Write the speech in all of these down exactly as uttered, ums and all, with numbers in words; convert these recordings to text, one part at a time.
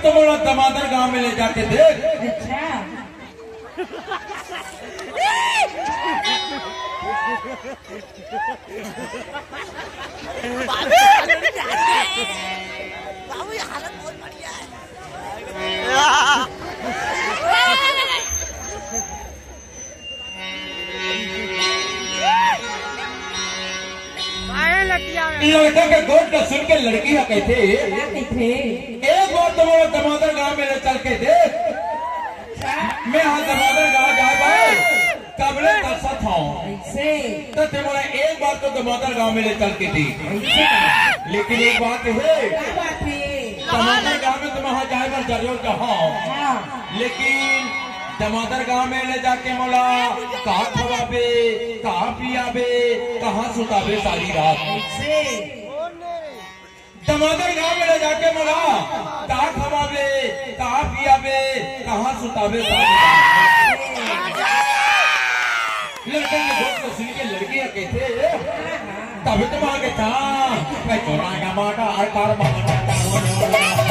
तो मोला दमादर गांव में ले जाके देख। अच्छा। बाबू, ये हालत बहुत बढ़िया है। लड़का के गोठ ल सुन के लड़की ह कहिथे, का कहिथे? एक बार तो मोला दमादर गांव में ले चल के देख। मैं हा दमादर गांव जाए बर कब ले तरसत हंव। अइसे? त ते मोला एक बार तो दमादर गांव में ले चल के देख। अइसे का? लेकिन एक बात हे, का बात हे? दमादर गांव में तो मैं हा जाए बर जरूर जाहूं। हाँ। लेकिन दमादर गांव में ले जाके मोला का खवाबे, का पियाबे, कहाँ सुताबे सारी रात? अइसे? दमादर गांव में ले जाके मोला का खवाबे, का पियाबे, कहाँ सुताबे सारी रात? लड़का के गोठ ल सुन के लड़की ह कहिथे, तभी तो मांगे था, मैं चोरा का माटा, हर कार माटा।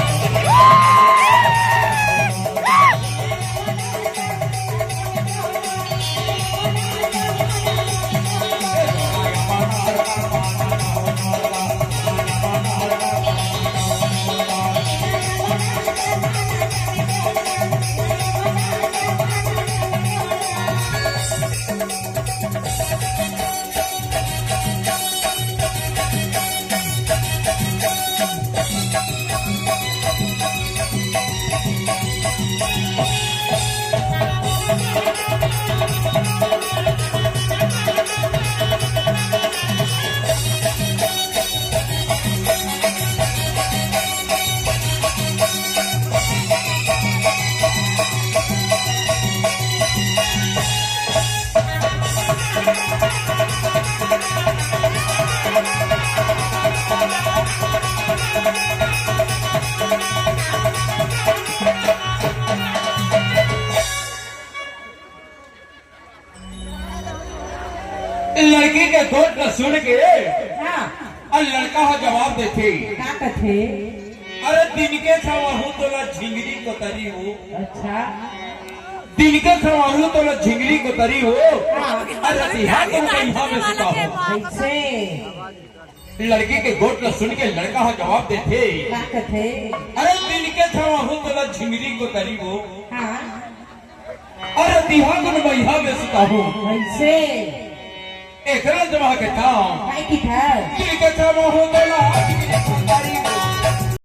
लड़की के गोठ ल सुन के हाँ। अउ लड़का ह जवाब देथे, का कथे? अरे दिन के खवाहूं तोला झिंगरी कोतरी हो। अच्छा। दिन के खवाहूं तोला झिंगरी कोतरी हो। हाँ। अरे रतिहा के बइहा में सुताहूं। अइसे? लड़की के गोठ ल सुन के लड़का ह जवाब देथे, का कथे? अरे दिन के खवाहूं तोला झिंगरी कोतरी हो। हाँ। अरे रतिहा के बइहा में सुताहूं। अइसे? एकरा जमा के था। काय की था? दिल के था वो हो गया।